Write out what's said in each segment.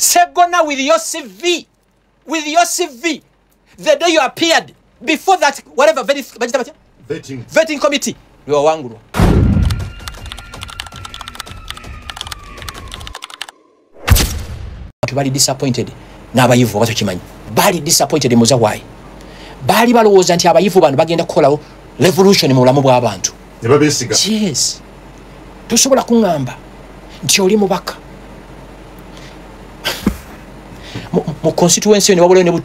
Segona with your CV, with your CV, the day you appeared before that whatever very vetting committee, lwewawangulwa. Bali disappointed n'abayivu oba tokimanyi, bali disappointed muza why baali balowooza nti abayivu bano bagenda kukolawo revolution mu bulamu bw'abantu ne babeesiga. Yes, tosobola kuŋŋamba nti oli mubaka mu constituency ne wabulayo ne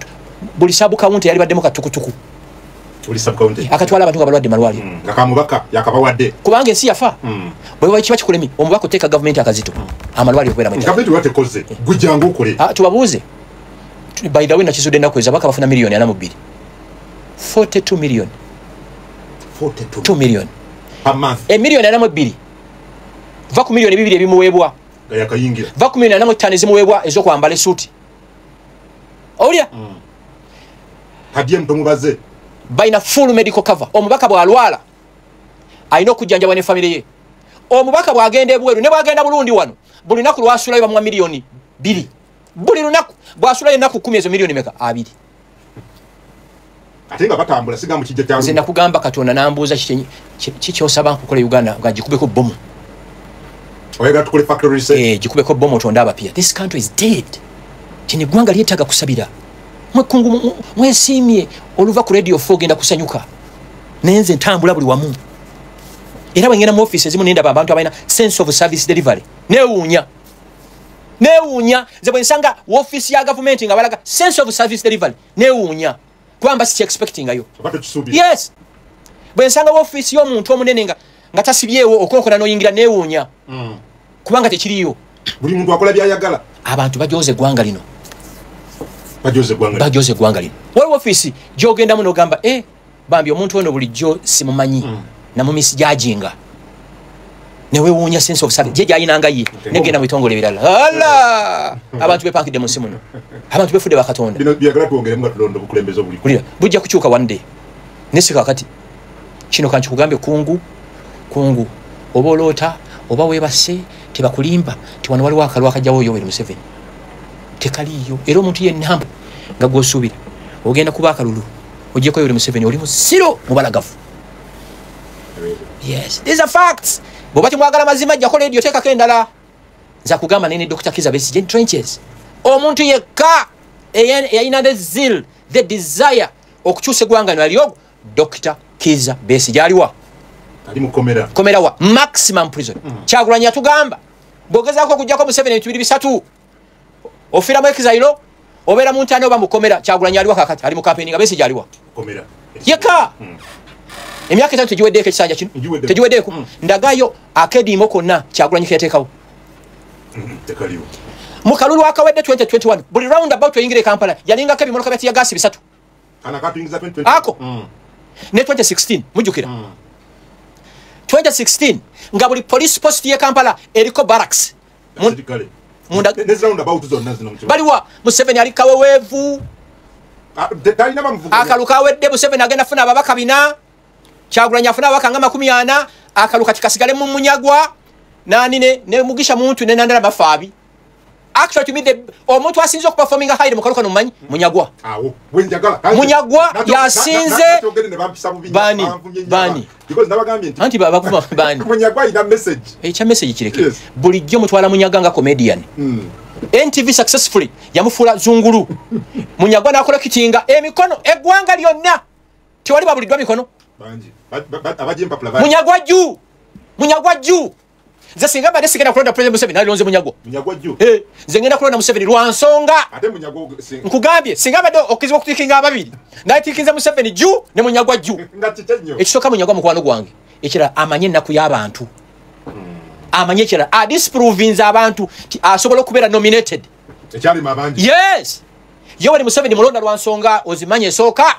buli sub county yali baddemu katukutuku, buli sub county akatwala abantu nga balwadde malwaliro nga kamubaka yakabawadde, kubanga ensi yafa. Bwe kiba kikulemi omubaka oteeka gavumenti akazito amalwaliro okubeera mu gavumenti watekoze gujjangu okole. Tubabuuze, by the way nakizudde ennaku ezo ababaka bafuna miliyoni 42, 42 million, 42 million per month. Emiliyoni 42 va ku miliyoni 2 ebimuweebwa, va ku miliyoni 45 ezimuweebwa ez'okwambala esuuti. Owulira? Kadiem tomubaze balina full medical cover. Omubaka bw'alwala alina okujjanjabwa ne famire ye. Omubaka bw'agenda ebweru ne bw'agenda Burundi wano, buli lunaku lwasulayo bamuwa miliyoni 2 buli lunaku. Bw'asulayo ennaku 10 ezo miliyoni meka? 2. Ate nga batambula siga mu kijja kya nze nakugamba Katonda n'ambuuza kikyosaba nkukola Uganda nga gikubeko bomu. Oyagala tukole factory reset? Gikubeko bomu otonde abapya. This country is dead. Kino eggwanga lyetaaga kusabira. Mwekungu mwesiimye oluva ku Radio 4 ogenda kusanyuka, naye nze ntambula buli wamu. Era bwe ngenda mu office ezimu nendaba abantu abalina sense of service delivery, neewuunya. Neewuunya nze bwe nsanga woofiisi ya gavumenti nga balaga sense of service delivery, neewuunya kubanga si expectingayo. Yes, bwe nsanga woofiisi y'omuntu omunene nga tasibyewo okonkona n'oyingira, neewuunya kubanga tekiriyo. Buli muntu akola by'ayagala. Abantu bajoze eggwanga lino, bajoze eggwanga lino. Waliwo ofiisi gy'ogendamu n'ogamba bambi omuntu ono bulijjo simumanyi, namumisjajinga, newewuunya sense of service gye gyayinanga ye, negenda mu bitongole ebirala. Ala abantu bepankidde mu nsi muno, abantu befudde bakatonda. Bujja kukyuka one day. Naye kaakati kino kankikugambe, kungu kungu, oba oloota oba weebase, tebakulimba nti wano waliwo akalwa akajjawo Yoweri Museveni, tekaliiyo. Era omuntu yenna nga gw'osuubira ogenda kuba akalulu ogyeko Yoweri Museveni, oli musiro mubalagavu. Yes, these are facts. Bw'oba temwagala mazima jjako leediyo teekako endala. Nze akugamba nene Dr. Kizza Besigye in trenches. Omuntu yekka eyalina the zeal, the desire okukyusa eggwanga lino ali ogwo Dr. Kizza Besigye. Aliwa? Ali mu kkomera. Kkomera wa maximum prison. Kyagulanyi yatugamba bw'ogezaako okuggyako Museveni ebintu biri 3, ofiira mu exile, obeera mu ntaana oba mu kkomera. Kyagulanyi aliwa kaakati? Ali mu campaign nga Besigye aliwa? Kkomera. Yekka. Emyaka 3 tegiweddeeko ekisanja kino, tegiweddeeko. Ndagayo akediimo konna Kyagulanyi ke yateekawo. Tekaliwo. Mu kalulu akawedde 2021 buli round about oyingira e Kampala yalingako ebimotoka bya tiyagaasi 3. Kana katuyingiza 2020. Ako. Ne 2016 mujjukira. 2016 nga buli police post ye Kampala eriko barracks. Baliwa Museveni ali kaweweevu. Akalu kawedde Museveni agenda funa ababaka 4, Kyagulanyi afuna ababaka nga 40, akalu kati kasigale mu Munyagwa nani ne Mugisha Muntu ne Nandala Mafaabi. Actually to me the omuntu asinze okuperforminga highly mu kalu kano mumanyi Munyagwa. Awo wenjagala Munyagwa yasinze bani bani because nabagambye nti anti babakuma bani Munyagwa alina message. Ekya message kireke. Bulijjo mutwala Munyagwa nga comedian. NTV successfully yamufuula zungulu. Munyagwa n'akola kitinga emikono eggwanga lyonna tewali babuliddwa mikono bangi abajja empapula. Munyagwa juu, Munyagwa juu. Nze singa mbadde sigenda kulonda President Museveni nalonze Munyagwa. Munyagwa juu. Nze ngenda kulonda Museveni lwa nsonga. Ate Munyagwa nkugambye singa mbadde okkizibwa okutikinga ababiri nayitikinze Museveni juu ne Munyagwa juu. Nga kiki ennyo? Ekisooka Munyagwa mukwano gwange, ekirala amanye ennaku y'abantu, amanye ekirala adisprovinze abantu nti asobola okubeera nominated. Ekyalima abangi. Yes, Yoweri Museveni mulonda lwa nsonga ozimanye esooka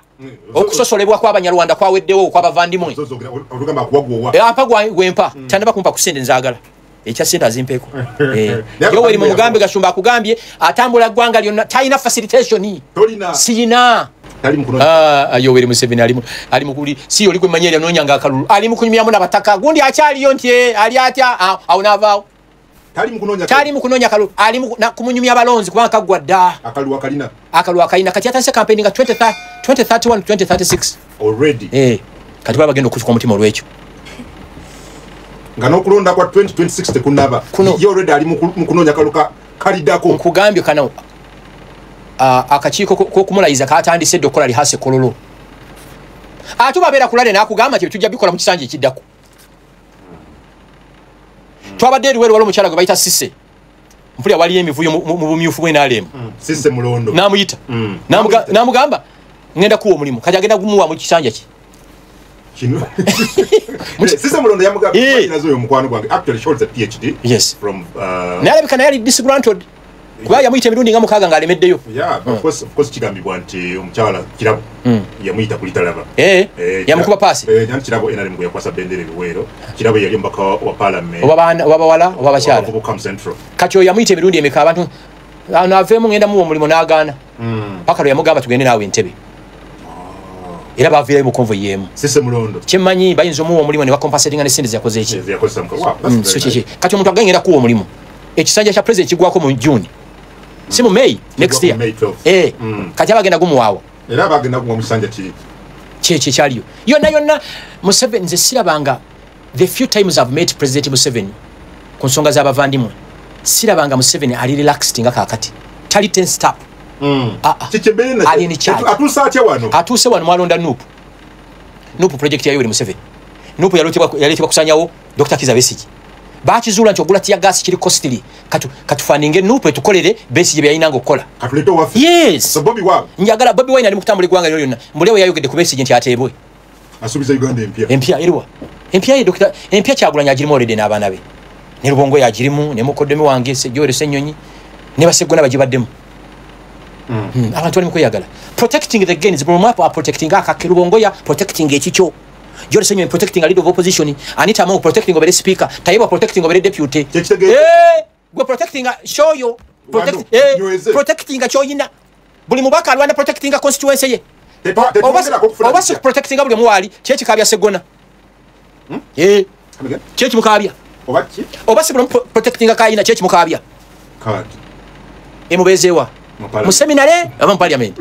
okusosolebwa kw'Abanyarwanda kwaweddewo okw'abavandimwe. Ampa gwempa tandaba kumpa ku ssente nzaagala ekya ssente azimpeeko. Yoweri mumugambe Gashumba akugambye atambula ggwanga lyonna talina facilitation. Siyina. Yoweri Museveni ali mukuli si oli gwe manyi yanoonya nga akalulu ali mukunyumyamu n'abataka gundi akyaliyo nti ali atya awo n'avaawo. Tali mu kunoonya kalulu, ali kumunyumya abalonzi kubanga kaggwa dda. Akalulu akalina. Kati yatandise campaign nga 2031 2036 already. Kati baba bagenda okutuka omutima olwekyo nga n'okulonda kwa 2026 tekunaba. Ye already ali mu kunoonya kalulu kaliddako. Nkugambye kano akakiiko k'okumulayiza katandise dda okukola lihase kololo. Ate babeera kulale n'akugamba nti tujja bikola mu kisanja ekiddako. Twabadde eriweru, waliwo omukyala gwe bayita Sise, mpulira waliyo emivuyo mu bumyufu bw'NRM. Sise Mulondo. N'amuyita n'amugamba ngenda kuwa omulimu. Kati agenda gumuwa mu kisanja ki kino. Sise Mulondo yamugamba nazo oyo mukwano gwange, actually she holds a PhD. Yes. From naye alabika naye ali disgruntled kuba yamuyita emirundi nga 6 ng'alemeddeyo. Yeah, of course kigambibwa nti omukyala Kirabo yamuyita kulitalaba. Yamukuba paasi. Nti Kirabo NRM gwe yakwasa bendera ebiweero. Kirabo yali omubaka wa parliament. Oba bawala oba bakyala. Central. Kati oyo yamuyita emirundi emeka abantu ano aveemu ngenda muwa omulimu n'agaana. Paka lwe yamugamba tugende naawe Entebbe. Era baviirayo mu convoy y'emu. Sise Mulondo. Kyemmanyi bayinza omuwa omulimu ne bacompensatinga ne sente zeyakoze eki. Zeyakozesa mu. Wow, that's So very kiki kati omuntu agenda kuwa omulimu, ekisanja kya president kigwako mu June, si mu May next year. May 12. Kati abagenda gumuwaawa. Era bagenda kumuwa musanja ki? Kyekyo ekyaliyo yonna yonna. Museveni nze sirabanga, the few times I've met President Museveni ku nsonga z'abavandimwe, sirabanga Museveni ali relaxed nga kaakati, tali tensed up. Ah, ah. Kiki Ali in charge. Atuuse atya wano? Atuuse wano mwalonda NUP. NUP project ya Yoweri Museveni. NUP yaleetebwa kusanyawo Dr. Kiza Besigye. Bakizuula nti ogula tear gas kiri costly, katufundinge NUP etukolere Besigye bye yalinanga okukola. Katulete owaffe. Yes. So Bobi waabwe. Njagala Bobi Wine ali mu kutambula eggwanga lyo lyonna. Mbulewe yayogedde ku Besigye nti ateebwe. Asuubiza Uganda empya. Empya eriwa? Empya ye Dr. Empya Kyagulanyi agirimu already n'abaana be, ne Lubongo yagirimu, ne mukoddomi wange Joel Ssenyonyi ne Baseggona bagibaddemu. Abantu bali mu kweyagala, protecting the gains. Buli omu protecting akake. Lubongoya protecting ekikyo, Joel Ssenyonyi protecting a leader of opposition, Anita Among protecting obere speaker, Tayebwa protecting obere deputy. Kyekitegeeza gwe protecting shoyo protect, Wano, nyweze. Protecting kyoyina. Buli mubaka alwana protecting constituency ye. Tetwongerako okufuna Oba si bipya. protecting buli omuwaali kyekikabya Seggona. Come again? Kyekimukabya. Oba ki? Oba si buli omu protecting kayina, kyekimukabya. Card. Emubeezeewa? Mu parliament. Mu seminary oba mu parliament?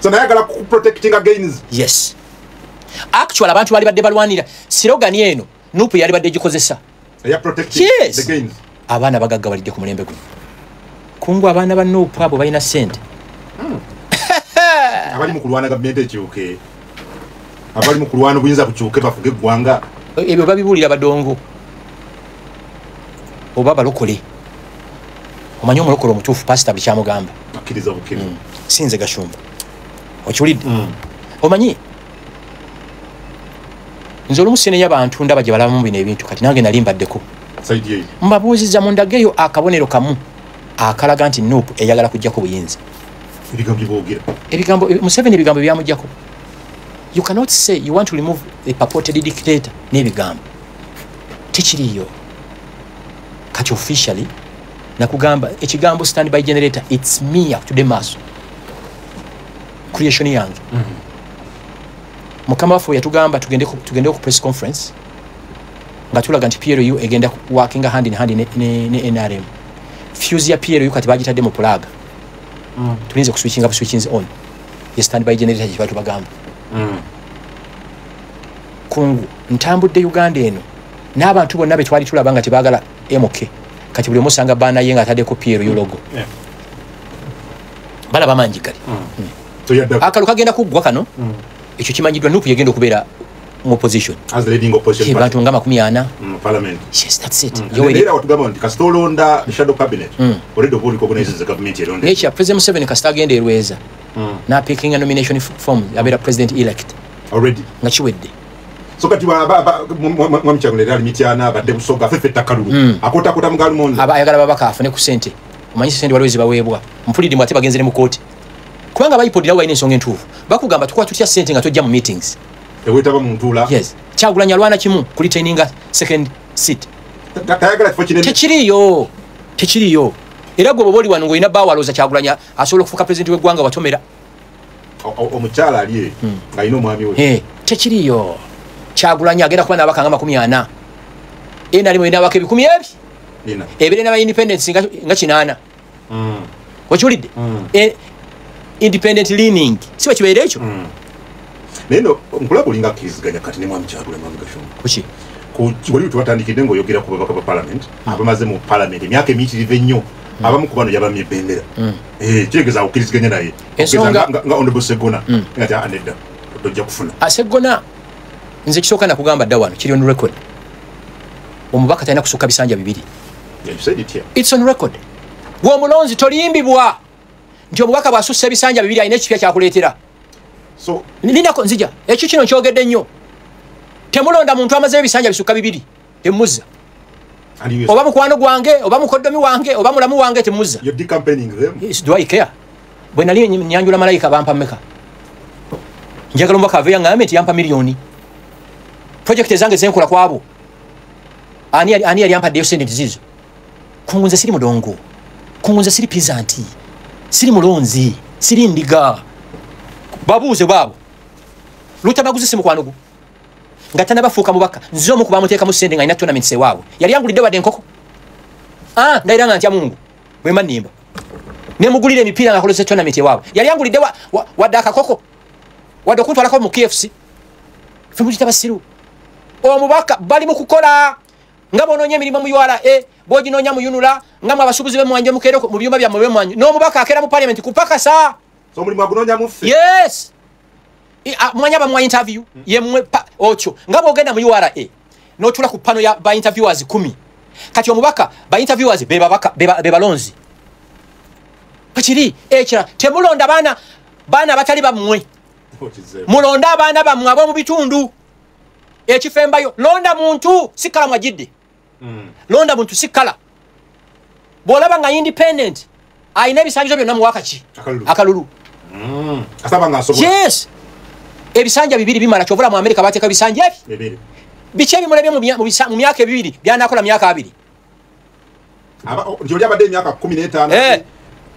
So nayagala ku protecting gains. Yes, actually abantu bali badde balwanira slogan eno, NUP yali badde gikozesa. Eya protecting Yes. the gains. Abaana bagagga balidde ku mulembe guno. Kungu abaana ba NUP abo balina sente. Abali mu kulwana gavumenti ekyuke, abali mu kulwana obuyinza bukyuke bafuge eggwanga. Ebyo babibuulira badongo oba balokole. Omanyi omulokole omutuufu, pasita buli kyamugamba akkiriza bukkiriza. Sinze Gashumba, okiwulidde? Omanyi nze olumu sinenya bantu, ndaba gye balabamu bino ebintu. Kati nange nali mbaddeko. Side eyo. Mbabuuziza, mundageyo akabonero kamu akalaga nti NUP eyagala kujjako buyinza. Ebigambo byeboogera. Ebigambo Museveni, ebigambo byamugjako. You cannot say you want to remove a purported dictator n'ebigambo, tekiriyo. Kati officially nakugamba ekigambo stand by generator, it's me akutudde maaso, creation yange. Mukama waffe yatugamba tugende ku press conference nga tulaga nti PLU egenda working hand in hand ne NRM. Fuse ya PLU kati bagitadde mu plug, tulinze kuswitchinga bu switchings on ye stand by generator gye batubagamba. Kungu ntambudde Uganda eno n'abantu bonna be twali tulaba nga tebaagala MK, kati buli omu osanga baana ye nga ataddeko PLU logo. Balaba mangi gali. Toyaddako. Akalu kagenda kuggwa kano. Ekyo kimanyiddwa, NUP yegenda okubeera mu opposition. As the leading opposition party. Bantu nga 40. Parliament. Yes, that's it. Naye era watugamba nti kasita olonda shadow cabinet, already oba recognizes the government eronde. Nekya President Museveni kasita agenda erweza n'apickinga nomination form, abeera president elect. Already. Nga kiwedde. So kati mwami Kyagulanyi ali Mityana, abadde Busoga, afefe akalulu, akotakota mu galumonde. Aba ayagala babaka afune ku sente. Omanyi sente waliwo ezibaweebwa. Mpulidde ate bagenze ne mu kooti kubanga bayipodira balina ensonga entuufu. Bakugamba tukuwa tutya sente nga tojja mu meetings? Teweetaba mu ntuula. Yes. Kyagulanyi alwana kimu, kuretaininga second seat. Tayagala kifo kinene. Tekiriyo, tekiriyo. Era gwe bwoba oli wano ng'olina bawalooza Kyagulanyi asobola okufuuka pulezidenti w'eggwanga, watomera. Omukyala ali ng'alina omwami we. Tekiriyo. Kyagulanyi agenda kuba n'abaka nga 40. NRM erina ababaka 1000 ebi ebere n'aba independence nga 8. Okiwulidde? Independent leaning si bwe kibeera ekyo. Naye no nkulaba olinga akkiriziganya kati ne Mwami Kyagulanyi, Mwami Gashumba. Kuki? Wali tubatandikidde ng'oyogera ku babaka ba parliament abamaze mu parliament emyaka emiyitirivu ennyo, abamu ku bano yabamye ebendera. Kitegeeza okkiriziganya naye nga Honorable Ssegona nga ti anedda tojja kufuna. Ssegona nze kisooka nakugamba dda wano, kiri on record, omubaka talina kusukka bisanja 2. Yeah, you said it here. It's on record. Gwe omulonzi tolimbibwa nti omubaka bw'asussa ebisanja 2 alina ekipya kyakuleetera. So lindako nzija, ekyo kino nkyogedde nnyo. Temulonda muntu amazeyo ebisanja bisukka 2, temuzza. Oba mukwano gwange, oba mukoddomi wange, oba mulamu wange, temuzza. You're decampaigning them. Yes, do I care? Bwe nali nyanjula malayika bampa mmeka? Njagala omubaka aveeyo aŋŋambe nti yampa miliyoni. Project ezange zenkola kwabo. Ani yali ampaddeyo sente zizo? Kungu nze siri mudongo. Kungu nze siri peasant. Siri mulonzi, siri ndiga. Babuuze baabo. Lutamaguzi si mukwano gwo. Nga tannabafuuka mubaka, nze omu ku bamuteekamu ssente nga alina tournaments ewaabwe. Yali angulidde wadde enkoko. Ndayira nga ntya Mungu. Bwe mba nnimba. Ne mugulira emipiira nga akolese tournament ewaabwe. Yali angulidde wadde akakoko. Wadde okuntwalako mu KFC. Ffe mugiyita basiru. Omubaka bali mu kukola nga bw'onoonya emirimu mu URA, bw'oginoonya mu UNURA, nga mwe abasuubuzi b'emmwanyi mukeera mu byuma byammwe b'emmwanyi. N'omubaka akeera mu parliament kupakasa. So omulimu agunoonya mu ffe. Yes. Mwanya bamuwa interview yemwe otyo nga bw'ogenda mu URA n'otuula ku pano ya ba interviewers 10. Kati omubaka ba interviewers be babaka be balonzi. Pakiri ekira temulonda baana abatali bammwe. Mulonda abaana bammwe ab'omu bitundu. Ekifembayo londa muntu sikala mwajidde. Londa muntu sikala. Bw'olaba nga independent alina ebisanyizo byonna muwaka ki? Akalulu. Asaba nga asobola. Yes. Ebisanja 2 bimala kyovula mu Amerika bateeka ebisanja ebi. Biki ebimulebye mu myaka 2 byanakola myaka 2. Aba nti oli abadde emyaka 15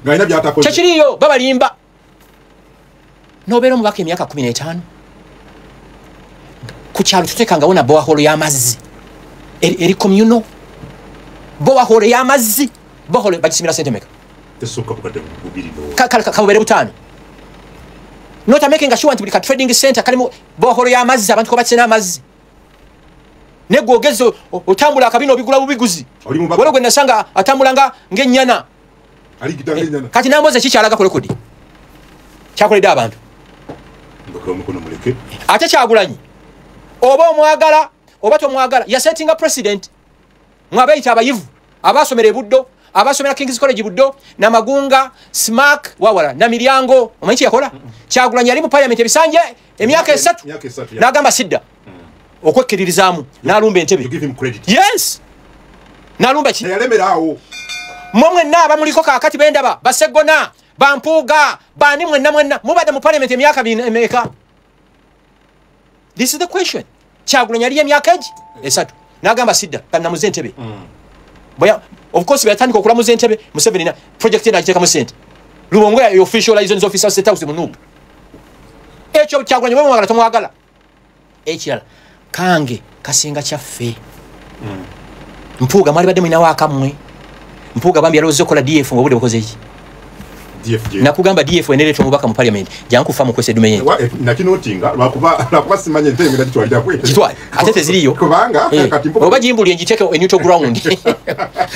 ng'alina by'atakoze. Kyekiriyo babalimba. N'obeera omubaka emyaka 15. Ku kyalo tuteekangawo na borehole y'amazzi. Eri communal. Borehole y'amazzi. Borehole bagisimira sente meka? Tesukka bukadde 2. Kabubeere 5. Not making sure nti buli ka trading center kalimu borehole y'amazzi abantu ko bakisena amazzi. Ne gwogeze otambula akabina obigula bubiguzi. Waliwo gwe nasanga atambula nga ng'ennyana. Kati namboze ki kyalaga ku rekodi? Kyakoledde abantu. Ate Kyagulanyi oba omwagala oba tomwagala yasettinga president mwabayita abayivu abasomera ebuddo, abasomera King's College Buddo, Namagunga, Smack, wawala na Miryango. Omanyi yakola? Kyagulanyi yali mu parliament ebisanja emyaka 3 n'agamba sidda okwekkiririzaamu n'alumba entebe. You give him credit. Yes. N'alumba ki? Yalemera awo. Mmwe mwenna abamuliko kaakati bendaba Basegona, Bampuuga, baani mwenna mwenna mubadde mu parliament emyaka emeka? This is the question. Kyagulanyi yali emyaka egi 3 n'agamba sidda kannamuze entebe. Of course bwe yatandika okulamuza entebe Museveni na project n'agiteekamu ssente. Lubongo ya official liaison officer State House mu NUP. Ekyo Kyagulanyi bwe mwagala tomwagala. Ekirala kange kasinga kyaffe. Mpuuga mwali badde mulina wakammwe. Mpuuga bambi yalowooza okukola DF ng'obudde bukoze ki? DFJ. Nakugamba DF enereeta omubaka mu parliament jangu kufa mukwese eddume ye. Nakinotinga lwakuba simanya entebe ngenda gitwalira kwe. Gitwale ate teziriyo. Kubanga kati mpuuga oba gimbulye ngiteeke e neutral ground.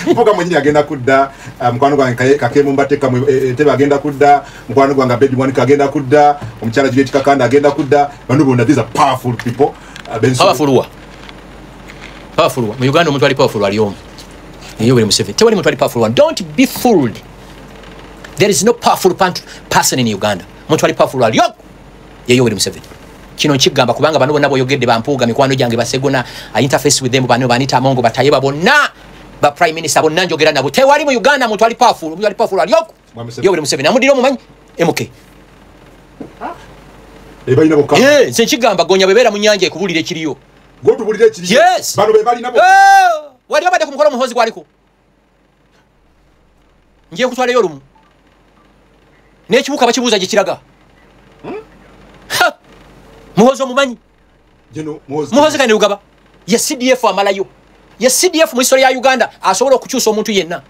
Mpuuga mwennyini agenda kudda, mukwano gwange Kakembo Mbateeka entebe agenda kudda, mukwano gwange Abedi Mwanika agenda kudda, omukyala Juliet Kakanda agenda kudda. Bano bonna these are powerful people. Powerful wa? Powerful wa? Mu Uganda omuntu ali powerful ali omu. Yoweri Museveni. Tewali muntu ali powerful one. Don't be fooled. There is no powerful person in Uganda. Muntu ali powerful ali omu. Ye Yoweri Museveni. Kino nkigamba kubanga bano bonna boyogedde Bampuuga, mikwano gyange Basegona, I interface with them, bano Banita Amongo, Batayeba bonna, ba prime minister bonna njogera nabo. Tewali mu Uganda muntu ali powerful, omuntu ali powerful ali omu. Yoweri Museveni. Amudira omumanyi MK. Balina bokka. Nze nkigamba gonya bebeera mu nnyanja ekubulira ekiriyo. Gw'otubulira ekiriyo. Yes. Bano be balina bokka. Wali obadde ku mukolo Muhoozi gwaliko. Ngiye kutwalayo olumu. N'ekibuuka bakibuuza gye kiraga. Muhoozi omumanyi? Muhoozi Kainerugaba ye CDF amalayo. Ye CDF mu history ya Uganda asobola okukyusa omuntu yenna.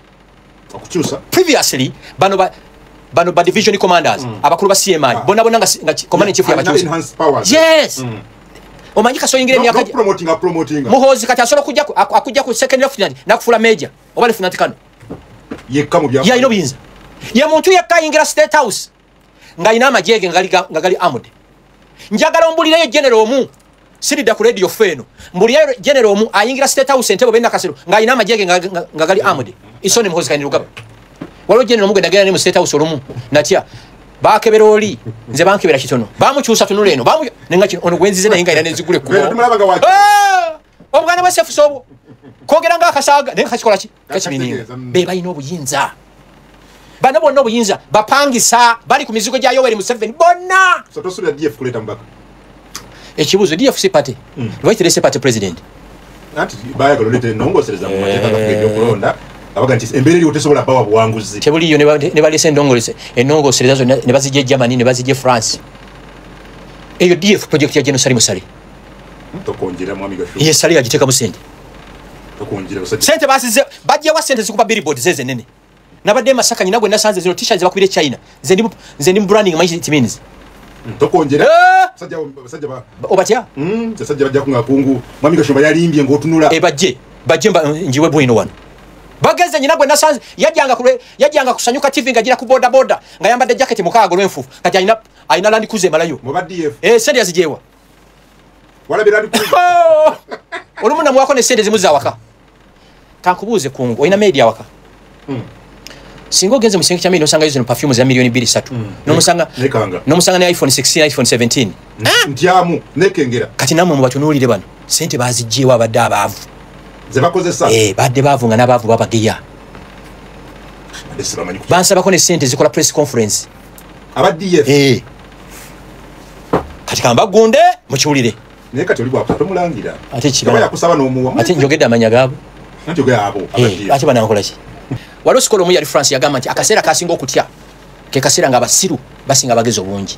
Okukyusa? Previously bano ba division commanders, abakulu ba CMI, bonna bonna nga commander in chief yabakyusa. Yes. Omanyi kasoyingira emyaka promoting. Muhoozi kati asobola kujja akujja ku second lieutenant nakufula major oba lieutenant kano. Yekka mu bya. Yalina obuyinza. Ye muntu yekka ayingira State House ng'alina amagye ge nga gali armed. Njagala ombulireyo general omu siridda ku radio feno. Mbulireyo general omu ayingira State House Entebbe benna Kasero ng'alina amagye ge nga gali armed. Isoni Muhoozi Kainerugaba. Waliwo general omu gwe nagenda ne mu State House olumu natya bakebera oli nze bankebera kitono bamukyusa tunula eno nenga kino ono gwenzize naye nga era nenzigule ku obuganda bwa sefuso obwo kwogera nga akasaaga naye kakikola ki kakibininga. Be balina obuyinza bano bonna obuyinza bapangisa bali ku mizigo gya Yoweri Museveni bonna. So tosuubira DF kuleeta mubaka? Ekibuuzo DF si party. Lwaki terese party president? Anti baayagala oleeta ennongoosereza mu mateeka gafuga ebyokulonda abaga nti embeera eriwo tesobola bawa buwanguzi. Tebuliyo ne baleese ennongoosereza zonna ne bazijja e Germany ne bazijja e France. Eyo DF project ya General Salim Saleh. Tokonjera mwami Gashumba. Ye Saleh agiteekamu ssente. Tokonjera basajja. Ssente basize bajjawa ssente zikuba billboard zeze nene. Nabadde Masaka nyina gwe nasanze zino t-shirts bakubira e China. Nze ndi branding manyi it means. Tokonjera. Basajja ba obatya? Basajja bajja kungakungu. Mwami Gashumba yalimbye ng'otunula. Bajje njiwe bwino wano. Bageze nyina gwe nasanze yajjanga kusanyuka TV nga gira ku boda boda nga yambadde jacket mukaaga olw'enfuufu kati alina Land Cruiser emalayo. Mu ba DF. Sente yazijewa. Walabye Land Cruiser. Olumu namuwako ne sente zimu awaka. Kankubuuze kungu olina media awaka. Singa ogenze mu kisenge kya maid n'osangayo zino perfume za milioni 2-3. N'omusanga ne iPhone 16 iPhone 17. Ntyamu nekengera. Kati nammwe mubatunuulire bano sente baziggyewo abadde abaavu. Ze bakozesa. Badde baavu nga n'abaavu babageya. Bansabako ne sente zikola press conference. Aba DF. Kati kambagunde mukiwulire. Naye kati oli bw'akusa tomulangira. Ate kibala. Yakusaba n'omuwa. Ate njogedde amanya gaabo. Anti ogera abo aba DF. Ate banankola ki? Waliwo sikola omu yali France yagamba nti akaseera kasinga okutya ke kaseera nga abasiru basinga abagezi obungi.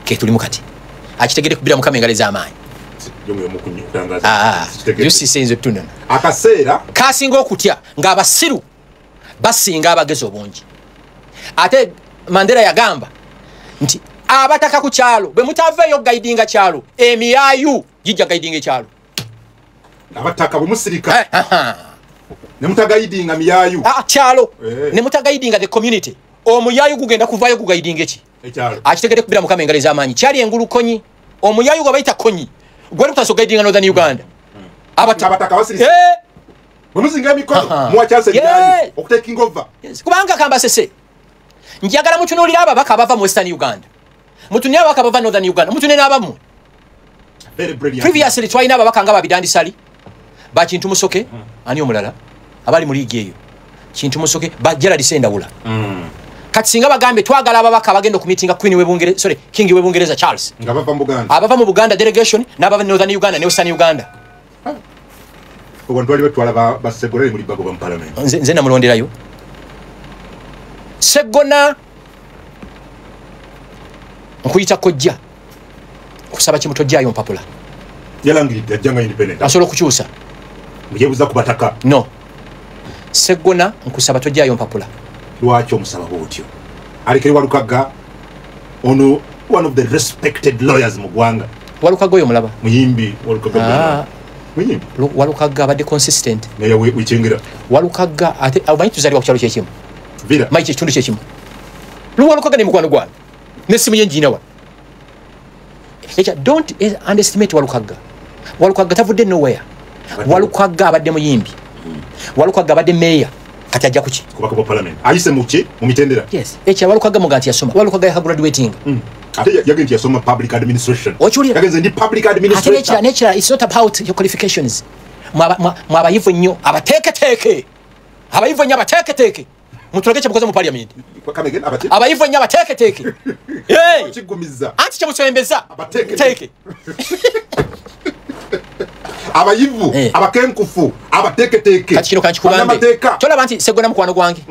Ke tulimu kati. Akitegedde kubira Mukama engalo ez'amaanyi. Akaseera kasinga okutya nga abasiru basinga abagezi obungi. Ate Mandela yagamba nti abataka ku kyalo bwe mutaveeyo guidinga kyalo emiyayu gijja guidinga ekyalo. Abataka bwe musirika ne mutagaidinga miyayu kyalo ne mutagaidinga the community omuyayu gugenda kuvaayo gugaidinga eki ekyalo. Akitegedde kubira Mukama engalo ez'amaanyi. Kyali engulu konyi omuyayu gwe bayita konyi gwali kutaso guidinga Northern Uganda. Abataka basirika. Bwe muzinga emikono muwa chance emiyayu okutaking over. Yes. Kubanga kambasese njagala mutunuulire ababaka abava mu Western Uganda, mutunire ababaka abava Northern Uganda, mutunire n'abamu. Very brilliant. Previously twalina ababaka nga Babidandi Sali, ba Kintu Musoke, ani omulala abali mu liigi eyo Kintu Musoke, ba Gerald Sendawula. Kati singa bagambe twagala ababaka abagenda okumitinga Queen w'Ebungereza, sorry, King w'Ebungereza Charles nga bava mu Buganda, abava mu Buganda delegation n'abava Northern Uganda ne Western Uganda. Abantu bali batwala ba Ssegona muli bago ba parliament. Nze namulonderayo Ssegona nkuyita kojja kusaba kimu tojjayo mpapula. Yalangiridde ajjanga independent. Asobola okukyusa. Muyebuza ku bataka. No. Ssegona nkusaba tojjayo mpapula. Lwaki omusaba bw'otyo? Alekere Walukagga ono one of the respected lawyers mu ggwanga. Walukagga oyo mulaba? Muyimbi Walukagga. Muyimbi. Walukagga abadde consistent. Naye wekyengira. Walukagga ate omanyi tuzaalibwa ku kyalo kyekimu. Villa. Manyi ekitundu kyekimu. Walukagga ne mukwano gwange. N'essimu ye ngiina wano. Ekya don't underestimate Walukagga. Walukagga tavudde nowhere. Walukagga abadde muyimbi. Walukagga abadde meeya. Kati ajja kuki? Kubaka bwa parliament. Ayise mu ki? Mu mitendera. Yes. Ekya Walukagga muga nti yasoma. Walukagga ya graduating. Ate yagenze nti yasoma public administration. Okiwulira? Yagenze ndi public administrator. Ate n'ekirala it's not about your qualifications. Mwabayivu nnyo abateeketeeke. Abayivu nnyo abateeketeeke. Mutulage kye mukoze mu parliament. Abayivu nnyo abateeketeeke. Hey! Kigumiza. Anti kye musembeza. Abateeketeeke. Abayivu, abakenkufu, abateeketeeke. Kati kino kankikugambe. Tolaba nti Ssegona mukwano gwange.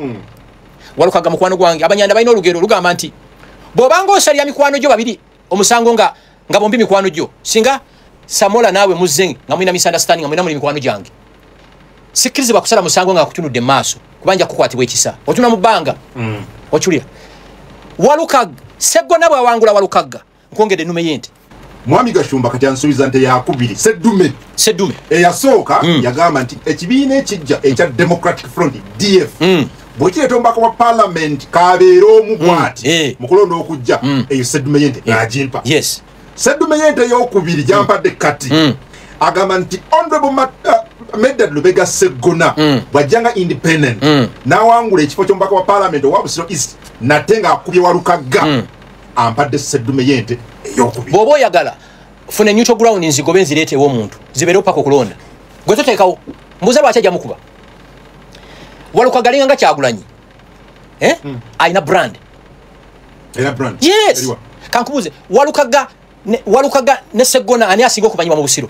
Walukagga mukwano gwange. Abanyanda balina olugero lugamba nti bw'obanga osalira mikwano gyo babiri omusango nga bombi mikwano gyo, singa Samola naawe muzze nga mulina misunderstanding nga mulina muli mikwano gyange. Sikkirizibwa kusala musango nga akutunudde mu maaso, kubanja kukwatibwa ekisa. Otuna mu bbanga. Okiwulira? Walukagga, Sseggona bw'awangula Walukagga, nkwongedde ennume y'ente. Mwami Gashumba kati ansuubiza nte yakubiri, Seddume. Seddume. Eyasooka yagamba nti ekibiina ekijja ekya Democratic Front DF bwe kireeta omubaka wa parliament kabeere omu bw'ati mu kulonda okujja, eyo seddume y'ente agimpa. Seddume y'ente eyokubiri gyampadde kati agamba nti Honorable Medard Lubega Sseggona bw'ajjanga independent n'awangula ekifo ky'omubaka wa parliament owa Busiro East nate ng'akubye Walukagga, ampadde seddume y'ente eyokubiri. Bw'oba oyagala funa neutral ground, nzigobe nzireetewo omuntu zibeerewo paka okulonda. Gwe toteekawo, mbuuza lwaki ajja mukuba. Walukagga alinga nga Kyagulanyi, eh? Alina brand. Era brand? Yes. Eriwa? Kankubuuze, Walukagga ne Sseggona, ani asinga okumanyibwa mu Busiro?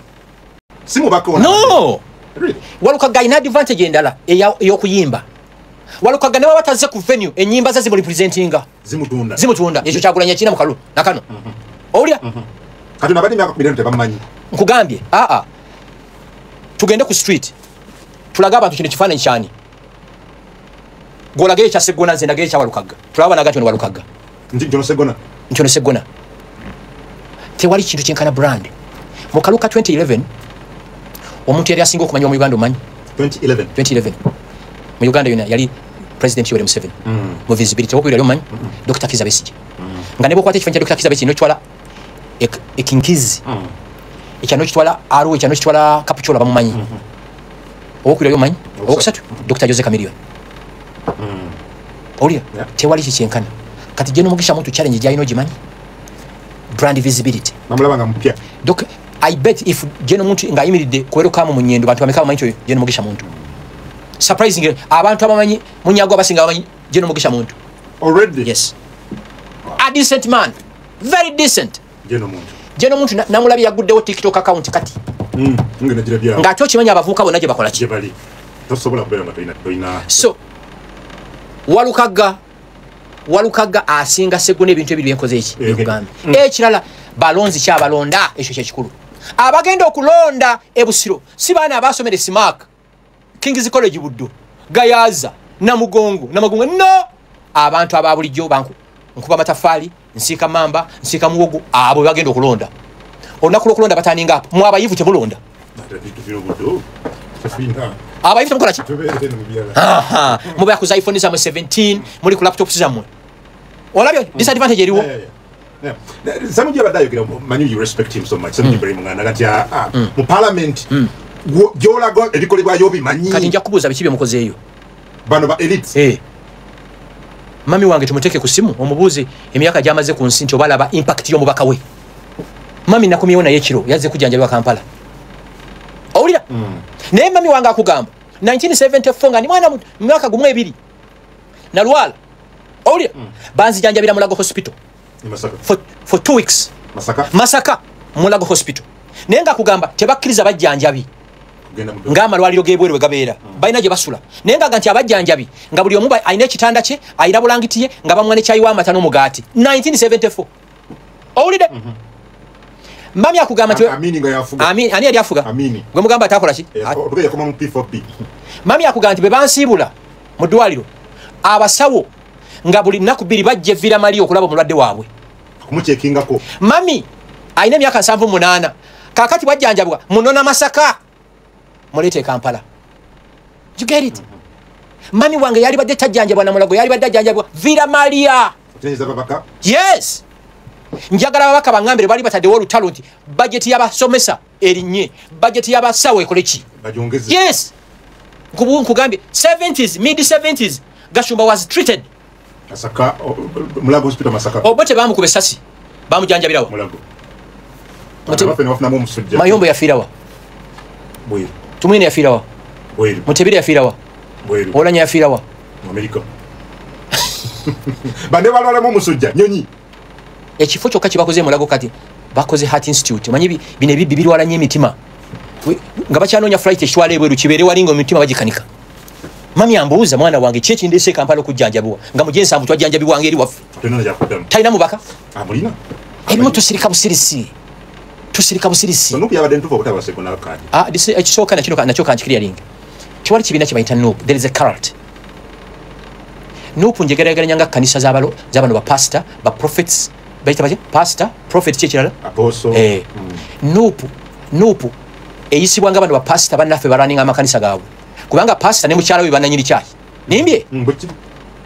Si mubaka? No. Really? Walukagga alina advantage endala ey'okuyimba. Walukagga ne baba tazze ku venue, ennyimba ze zimurepresentinga. Zimutunda. Zimutunda. Ekyo Kyagulanyi akirina mu kalulu nakano. Owulira? Kati nabadde emyaka 15 tebamumanyi. Nkugambye, aa, tugende ku street tulage abantu kino kifaananyi kyani. Gwolagayo ekya Sseggona, nze ndagayo ekya Walukagga, tulaba naga nti ono Walukagga. Nti John Sseggona. Nti ono Sseggona. Tewali kintu kyenkana brand. Mu kaluka 2011, omuntu yali asinga okumanyibwa mu Uganda, omanyi? 2011? 2011 mu Uganda yona yali President Yoweri Museveni mu visibility. Owokubiri yali, omanyi, Dr Kiza Besigye. Nga ne bwokwata ekifaananyi kya Dr Kiza Besigye nokitwala ekinkizi, ekya nokitwala Arua, ekya nokitwala Kapchorwa, bamumanyi. Owokubiri yali, omanyi? Owokusatu Dr Jose Chameleone. Owulira? Yeah. Tewali kikyenkana. Kati Gen Mugisha Muntu challenge gyalina ogimanyi? Brand visibility. Bamulaba nga mupya. Dok, I bet if Gen Muntu ng'ayimiridde ku Welcome mu Nyendo, bantu bameka bamanyi nti Gen Mugisha Muntu? Surprisingly, abantu abamanyi Munyago abasinga bamanyi Gen Mugisha Muntu. Already? Yes, a decent man, very decent. Gen Muntu. Gen Muntu namulabye yaguddewo TikTok account kati. Ngenda girabyawo. Ng'ate okimanyi abavubuka bonna gye bakola ki? Gye bali. Tosobola kubeera nga tolina. So Walukagga asinga Sseggona ebintu ebiri byenkoze eki byekugambye. Ekirala, balonzi kyabalonda, ekyo kyekikulu. Abagenda okulonda ebusiro si baana abasomera Simak, Kings College, Buddu, Gayaza, Namugongo, Namagongo. No, abantu aba bulijjo, banku nkuba matafaali, nsiika mamba, nsiika muwogo, abo bagenda okulonda. Olunaku lwokulonda bataninga apo. Mwe abayivu temulonda. Abayivu temukola ki? Mubeera ku iPhone zammwe 17, muli ku laptops zammwe. Olabye disadvantage eriwo? Samuji abadde ayogera, manyi you respect him so much, Samuji Ibrahim Nganda, kati mu parliament gy'olaga ebikolebwayo bimanyi. Kati nja kubuuza, biki byemukozeeyo? Bano ba elites. Eh. Mami wange tumuteeke ku simu omubuuze emyaka gy'amaze ku nsi nti oba alaba impact y'omubaka we. Mami nakomyewo naye ekiro, yazze kujjanjabibwa Kampala. Owulira? Naye mami wange akugamba 1974 nga ndi mwana mu myaka 1 2 nalwala. Owulira? Banzijanjabira Mulago Hospital. Masaka. For 2 weeks. Masaka. Masaka, Mulago Hospital. Naye nga akugamba tebakkiriza bajjanjabi Kugenda mu ng'amalwaliro g'ebweru bwe gabeera, balina gye basula. Naye ngaga nti abajjanjabi nga buli omu alina ekitanda kye, alina bulangiti ye, nga bamuwa ne kyayi w'amata n'omugaati. 1974, owulidde? Mami akugamba nti Amini nga yafuga. Ani yali afuga? Amini. Gwe mugamba atakola ki? Otuke yakoma mu P4P. Mami akugamba nti bwe bansiibula mu ddwaliro, abasawo nga buli nnaku 2 bajja evira mali okulaba omulwadde waabwe. Kumuchekingako. Mami alina emyaka 78 kakati bwajjanjabwa munona Masaka, muleete e Kampala. You get it? Mami wange yali badde tajjanjabwa namulago, yali badde ajjanjabwa Villa Maria. Otegeeza babaka. Yes, njagala ababaka baŋŋambire bali bataddewo olutalo nti bajeti y'abasomesa erinnye, bajeti y'abasawo ekole ki? Bagyongeze. Yes. Nkugambye 70s, mid 70s, Gashumba was treated. Masaka, Mulago Hospital Masaka. Oba tebamukuba essasi, bamujanjabirawo? Mulago. Abaffe ne bafunamu omusujja. Mayombo yafiirawa? Bweru. Tumwine yafiirawa? Bweru. Mutebire yafiirawa? Bweru. Olanya yafiirawa? Mu Amerika. Bande balwalamu omusujja nyonyi. Ekifo kyokka kyebakoze Mulago kati bakoze Heart Institute. Omanyi bino ebibbi birwala nnyo emitima. Nga bakyanoonya flight ekitwala ebweru kibeere wali nga emitima bagikanika. Mami ambuuza, "Mwana wange, ki ekindeese e Kampala okujjanjabibwa nga mu gyensanvu twajjanjabibwanga eri waffe?" Tolina kyakuddamu. Talina mubaka. Amulina. Ebimu tusirika busirisi, tusirika busirisi. Nupu yabadde ntuufu obutaba Sseggona kaadi. Ah, ekisooka nakino nakyo kankiclearing. Tewali kibiina kye bayita NUP. There is a cult. NUP njegeraageranya nga kkanisa z'abano ba pastor, ba prophets, bayita batya? Pastor, prophet, ki ekirala? Apostle. NUP eyisibwa nga bano ba pastor bannaffe baraninga amakanisa gaabwe, kubanga pastor ne mukyala we bannanyini kyaki. Nimbye?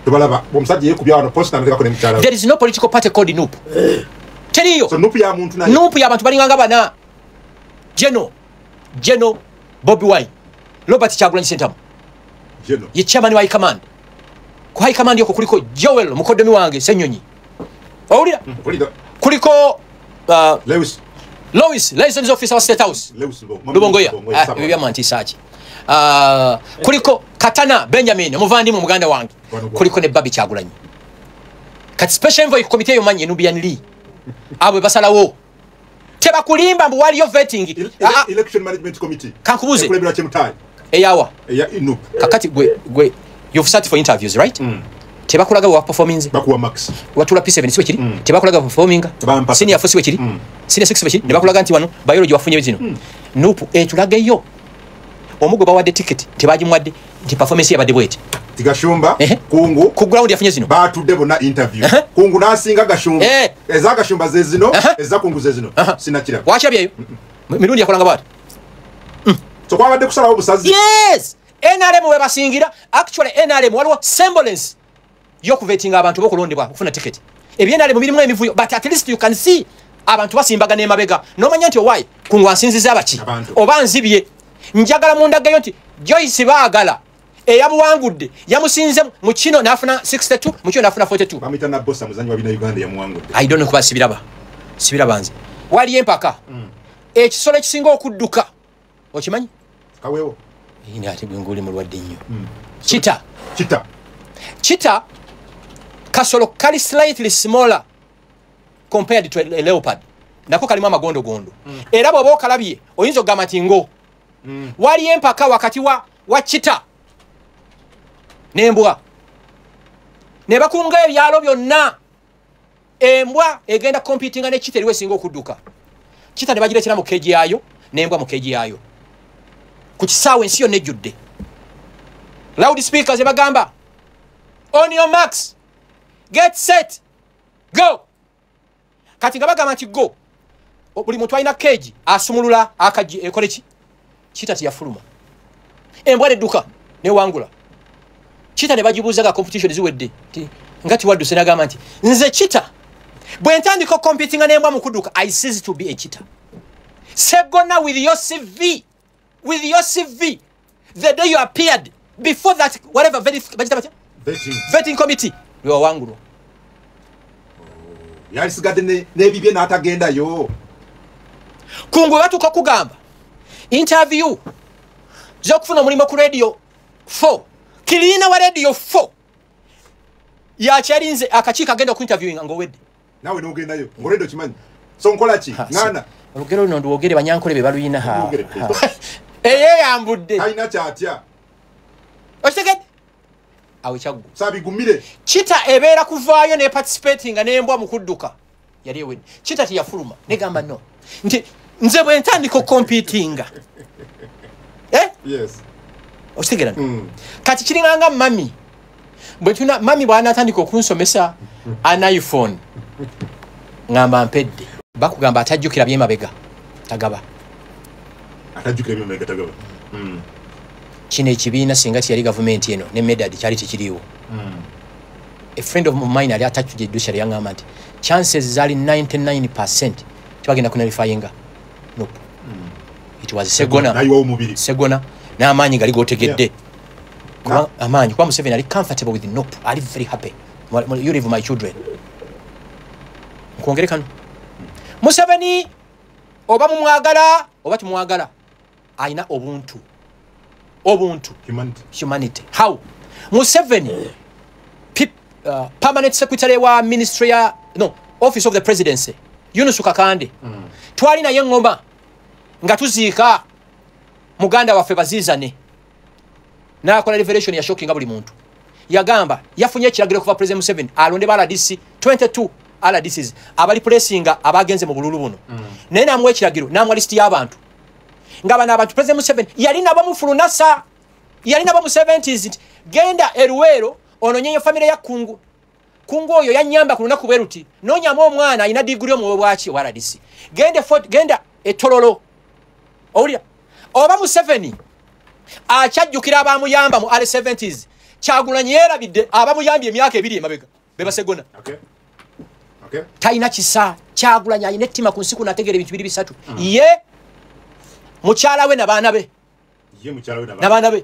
Tubalaba omusajja yeekubya wano posta natekako ne mukyala we. There is no political party called NUP. Teriyo. So NUP ya muntu naye. NUP y'abantu balinga nga bana. Geno Bobi Wine, Robert Kyagulanyi Ssentamu. Geno. Ye chairman wa high command. Ku high command yoko kuliko Joel mukoddomi wange Ssenyonyi. Owulira? Mpulira. Kuliko Lewis. Lewis, liaison officer wa State House. Lewis Lubongoya. Ebyo byamwantiisa ki? Kuliko Katana Benjamin omuvandimwe muganda wange. Kuliko ne Babi Kyagulanyi. Kati special envoy ku komite eyo manyi Nubian Lee. Abo basalawo. Tebakulimba mbu waliyo vetting. Election Management Committee. Kankubuze. Ekulembera Chemutayi. Eyawa. Eya NUP. Kakati gwe you've sat for interviews, right? Tebakulaga wa performance. Bakuwa max. Watula P7 siwe kiri. Tebakulaga performing. Senior 4 siwe kiri. Senior 6 siwe kiri. Tebakulaga nti wano biology wafunye zino. NUP etulageyo. Omugo bawadde ticket tebagimwadde nti performance yabadde bweti. Gashumba Kungu ku ground yafunye zino. Batudde bonna interview. Kungu n'asinga Gashumba. Eza Gashumba ze zino, eza Kungu ze zino. Sinakiraba. Wakirabyeyo. Mirundi yakolanga bwati. So kwabadde kusalawo busazi. Yes. NRM we basingira. Actually NRM waliwo semblance y'okuvetinga abantu b'okulondebwa okufuna ticket. Ebye NRM birimu emivuyo, but at least you can see abantu basimbagana emabega. N'omanya nti owaayi Kungu ansinziza abaki oba nzibye. Njagala mundagayo nti Joyce Baagala eyamuwangudde yamusinze mu kino n'afuna 62, mu kino n'afuna 42. Bamuyita na bossa muzanyi wa bina Uganda yamuwangudde. I don't know kuba sibiraba. Sibiraba nze. Waliyo empaka. Ekisolo ekisinga okudduka okimanyi? Kaweewo. Ine ate gwe ng'oli mulwadde nnyo. Cheetah. Cheetah. Cheetah kasolo kali slightly smaller compared to a leopard. Nako kalimu amagondogondo. Era bw'oba okalabye oyinza okugamba nti ngo. Waliyo empaka wakati wa cheetah n'embwa. Ne bakunga ebyalo byonna. Embwa egenda competinga ne cheetah eriwo esinga okudduka. Cheetah ne bagireetera mu keegi yaayo n'embwa mu keegi yaayo. Ku kisaawe ensi yonna ejjudde. Loud speakers ebagamba, on your marks, get set, go. Kati nga bagamba nti go, buli muntu alina keegi asumulula akagi ekole ki? Cheetah teyafuluma. Embwa nedduka newangula. Cheetah ne bagibuuza nga competition ziwedde nga tiwadduse, n'agamba nti nze cheetah bwe ntandika competinga n'embwa mu kudduka, I cease to be a cheetah. Segona with your CV, with your CV, the day you appeared before that whatever vetting committee, lwewangulwa. Yalisigadde n'ebibye n'atagendayo. Kungu batuuka kugamba interview z'okufuna omulimu ku Radio 4, kiliina wa Radio 4 yakyalinze akakiiko agenda okuinterviewinga ng'owedde. Naawe n'ogendayo ng'olwedde okimanyi. So nkola ki? Ŋŋaana. Olugero luno nduwogere banyankole be baluyina. Eyeyambudde. Talina kyatya. Okitegedde? Awo kyaggwa. Saabigumire. Cheetah ebeera kuvaayo ne participatinga n'embwa mu kudduka. Yali ewedde. Cheetah teyafuluma. Negamba no. Nti nze bwe ntandika okucompetinga. Yes. Okitegera? Kati kiringanga mami. Bwe tuna mami bw'anaatandika okunsomesa an iPhone. Ngamba mpedde. Bakugamba atajjukira byemabega tagaba. Atajjukira byemabega tagaba. Kino ekibiina singa tiyali gavumenti eno ne Medad kyali tekiriiwo. A friend of mine ali attached to the judiciary yangamba nti chances zaali 99% tebagenda kunullifyinga. Nope. It was Segona. Segona n'amaanyi gali gotegedde. Amaanyi kuba Museveni ali comfortable with NUP, ali very happy. You leave my children. Nkwongere kano. Museveni oba mumwagala oba tumwagala alina obuntu. Obuntu. Humanity. How? Museveni permanent secretary wa ministry ya no office of the presidency Yunus Kakande. Twali naye ngoma nga tuziika muganda waffe bazizane. N'akola revelation ya shocking buli muntu. Yagamba yafunye ekiragiro kuva President Museveni alonde ba RDC 22 RDCs abali pressinga abagenze mu bululu buno. Naye namuwa ekiragiro n'amuwa list y'abantu. Nga bano abantu President Museveni yali nabo mufulunasa Yalina bo mu 70s nti genda eruweero ononyenyo famire ya Kungu. Kungu oyo yanyamba ku lunaku bwe luti, noonyamu omwana alina diguri omuwe bwaki wa RDC. Genda genda etololo. Owulira? Oba Museveni akyajjukira abamuyamba mu early 70s, Kyagulanyi yeerabidde abamuyambye emyaka 2 emabega bebasegona. Okay. Talina kisa. Kyagulanyi alina ettima ku nsi kuno, ategeera ebintu biri bisatu. Ye mukyala we n'abaana be. Ye mukyala we n'abaana be.